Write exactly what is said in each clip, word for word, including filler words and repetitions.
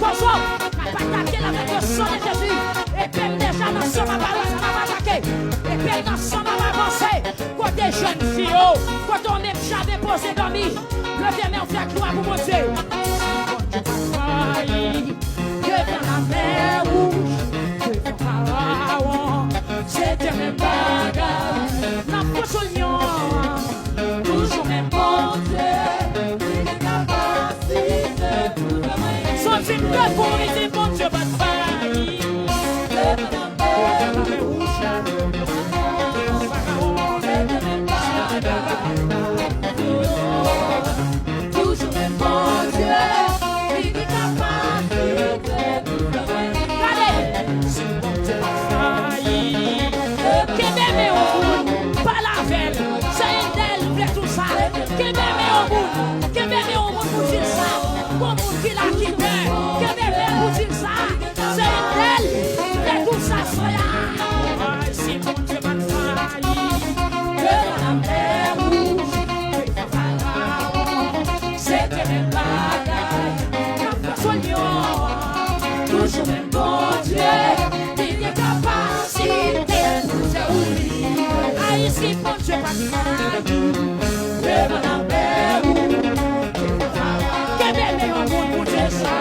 Pozo, m ap atake l avèk le sang de Jésus. Epe m deja nan san m ap al-, m ap atake. Epe m nan san m ap avanse. Kote jèn fi yo, kote w menm jaden poze dòmi. Leve men w, fè glwa pou Bondye. Bondye pa fayi. Devan lamè wouj, devan Farawon, se te menm bagay. N ap pran sou lyon an. Toujou menm Bondye, li gen kapasite pou fè mwen. Soti m devan, li di Bondye pa t fayi. Devan lamè wouj la, devan Farawon, se te menm bagay. Toujou menm Bondye, li gen kapasite pou fè mwen. Gade! Si Bondye pa fayi, kenbe men yon moun, pale avè l. Se Endèl m vle di w sa. Kenbe men yon moun, kenbe men yon moun pou di l sa. Gon moun ki la ki pè, kenbe men pou di l sa. Se Endèl m vle di w sa, frè. Ay, si Bondye pa t fayi, devan lamè wouj, devan Farawon, se te menm bagay. N ap pran sou lyon an. Toujou menm Bondye, li gen kapasite pou fè ou rive. Ay, si Bondye pa t fayi, devan lamè wouj, kenbe men yon moun pou di l sa.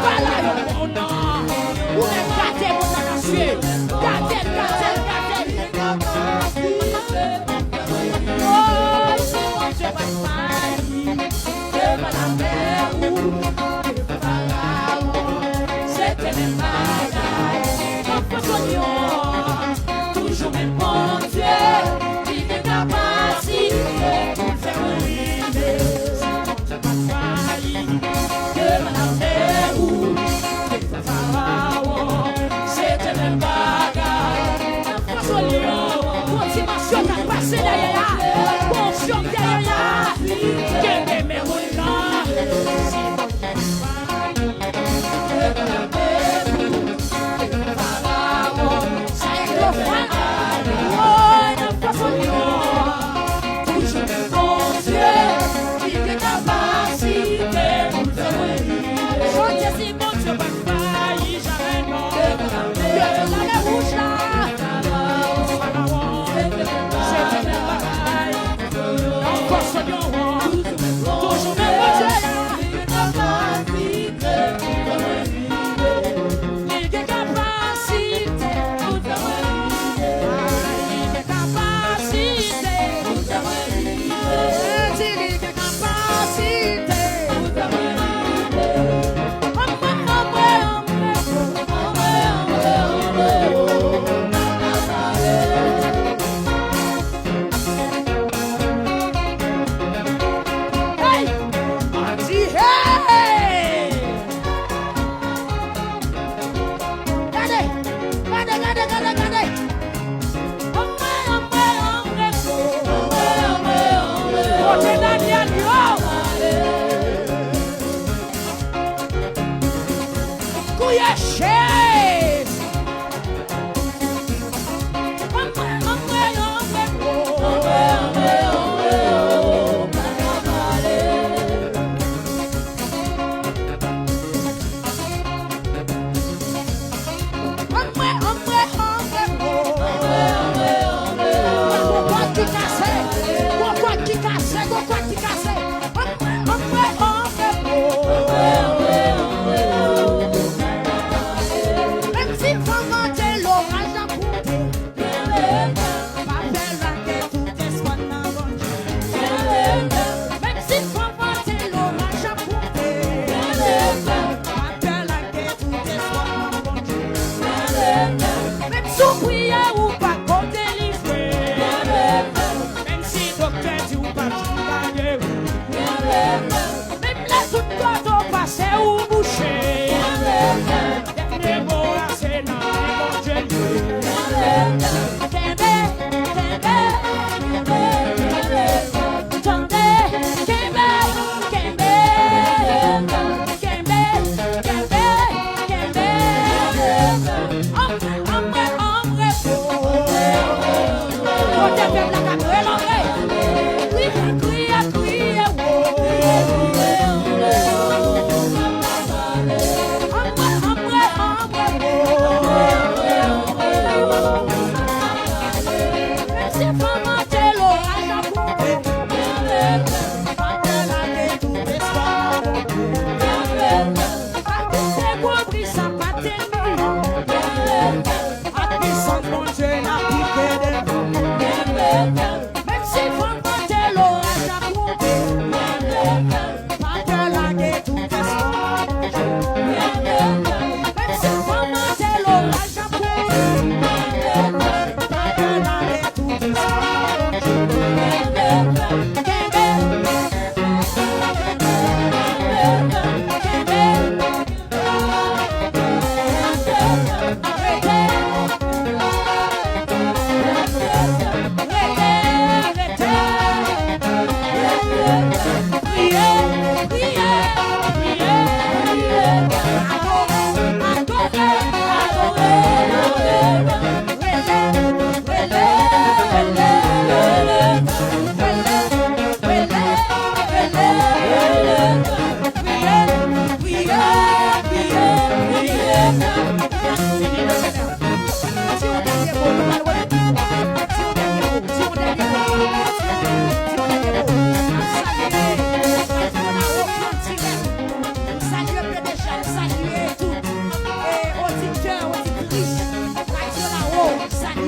Pale yon bon non. Ou menm gade moun nan nan zye. Gade l, gade l, gade l. Oh, si Bondye pa t fayi, devan lamè wouj, devan Farawon, se te menm bagay. Nan pran sou lyon an, toujou menm Bondye, li gen kapasite pou l fè ou rive. Si Bondye pa t fayi, devan lamè wouj, devan Farawon, se te menm bagay. Nan pran sou lyon an, gon ti masyon k ap pase dèyè a, gon fyòk dèyè a. Kenbe men moun nan. Chante si Bondye pa t fayi jamè non. Devan lamè wouj la. Farawon, se te menm bagay. Ankò sò yon an, toujou menm Bondye a. Li gen kapasite pou fè mwen rive. Li gen kapasite pou fè mwen rive. Jezi, li gen kapasite pou fè mwen rive. Anmwe, anmwe, anmwe, anmwe, anmwe, anmwe, oh. Hey! Mandi, hey! Gade, gade, gade, gade, gade. Anmwe, anmwe, anmwe, anmwe, anmwe, anmwe. Kote Daniel yo? Kouye Jezi. Gon kòd ki kase, gon kòd ki kase, gon kòd ki kase. Anmwe, anmwe, anmwe, oh. Menm si van vante, loraj ap monte, pa pè, lage tout espwa nan Bondye. Menm si van vante, loraj ap monte, pa pè, lage tout espwa nan Bondye. Menm si w priye, ou pa ko delivre. Menm si doktè di w pa janm ka geri. Menm lè tout kote w pase ou bouche. Dènye mo a se nan men Bondye l ye. Kenbe, kenbe, kenbe, kenbe. Tande, kenbe, kenbe, kenbe, kenbe, kenbe. Anmwe, anmwe, anmwe, oh. Kote pèp la k ap rele anmwe. Kriye, kriye, kriye, oh.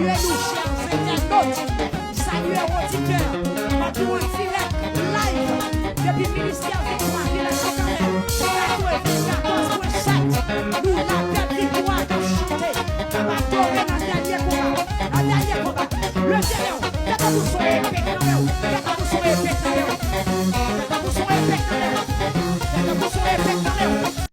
Salye nou, chè entènot. Salye oditè. M ap di w an dirèk, live, depi Ministè venntwa, Vilaj Kanpèl, katrevennkatòz pwen sèt. Nou la, pèp viktwa k ap chante, k ap adore nan dènye konba, nan dènye konba. Leve men w, leve pou soleil pete nan men w.